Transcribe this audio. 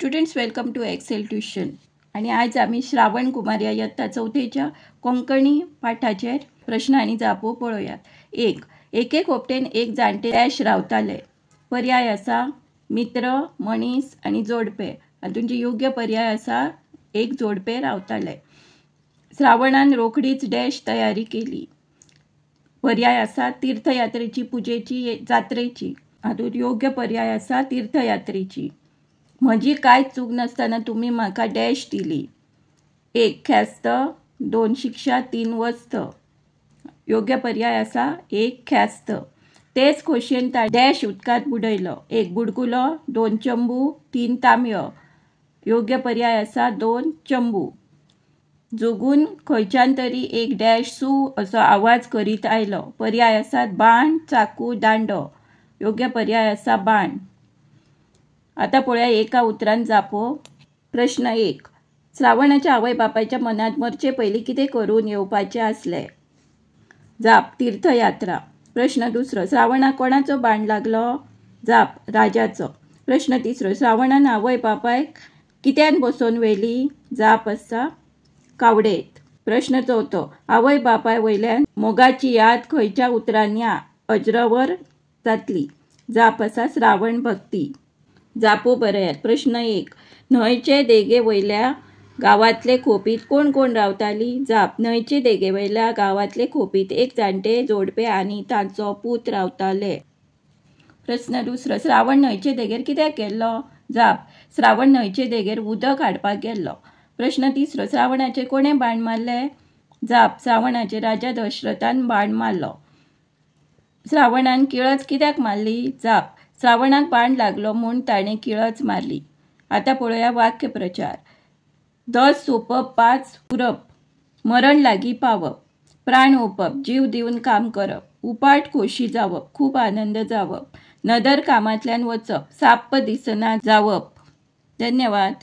Students welcome to Excel tuition. आनी आयज आमी श्रावण कुमार ह्या यत्ता चवथेच्या कोंकणी पाठाचेर प्रश्न आनी जापो पळोवयात. एक, एके खोपटेन एक जाणटे डॅश रावताले. पर्याय आसा मित्र, मनीस आनी जोडपे. हातूंत योग्य पर्याय आसा एक जोडपे रावताले. श्रावणान रोखडीच डॅश तयारी केली. पर्याय आसा तीर्थयात्रेची, पुजेची, जात्रेची. हातूंत योग्य पर्याय आसा तीर्थयात्रेची. म्हजी कांय चूक नासतना तुमी म्हाका डॅश दिली. एक ख्यास्त, दोन शिक्षा, तीन वस्त. योग्य पर्याय आसा एक ख्यास्त. तेच खोशयेन डॅश उदकांत बुडयलो. एक बुडकुलो, दोन चंबू, तीन तांबयो. योग्य पर्याय आसा दोन चंबू. जुगून खंयच्यान तरी एक डॅश सू असो आवाज करीत आयलो. पर्याय आसात बाण, चाकू, दांडो. योग्य पर्याय आसा बाण. आता पळोवया एका उतरान जापो. प्रश्न एक, श्रावणाच्या आवय बापायच्या मनांत मरचे पयलीं कितें करून येवपाचें आसलें? जाप, तीर्थयात्रा. प्रश्न दुसरो, श्रावणाक कोणाचो बाण लागलो? जाप, राजाचो. प्रश्न तिसरो, श्रावणान आवय बापायक कित्यान बसोवन व्हेली? जाप आसा कावडेत. प्रश्न चवथो, आवय बापाय वयल्यान मोगाची याद खंयच्या उतरांनी अजरवर जातली? जाप आसा श्रावण भक्ती. जापो बरयात. प्रश्न एक, न्हंयचे देगे वयल्या गांवांतले खोपीत कोण कोण रावताली? जाप, न्हंयचे देगे वयल्या गांवांतले खोपीत एक जाणटे जोडपे आनी तांचो पूत रावताले. प्रश्न दुसरो, श्रावण न्हंयचे देगेर कित्याक गेल्लो? जाप, श्रावण न्हंयचे देगेर उदक हाडपाक गेल्लो. प्रश्न तिसरो, श्रावणाचेर कोणें बाण मारले? जाप, श्रावणाचेर राजा दशरथान बाण मारलो. श्रावणान किळच कित्याक मारली? जाप, श्रावणाक बाण लागलो म्हूण ताणें किळच मारली. आतां पळोवया वाक्य प्रचार. 10 सोंपप 5 उरप, मरण लागीं पावप, प्राण ओंपप, जीव दिवन काम करप, उपाट खोशी जावप, खूब आनंद जावप, नदर कामांतल्यान वचप, साप्प दिसना जावप. धन्यवाद.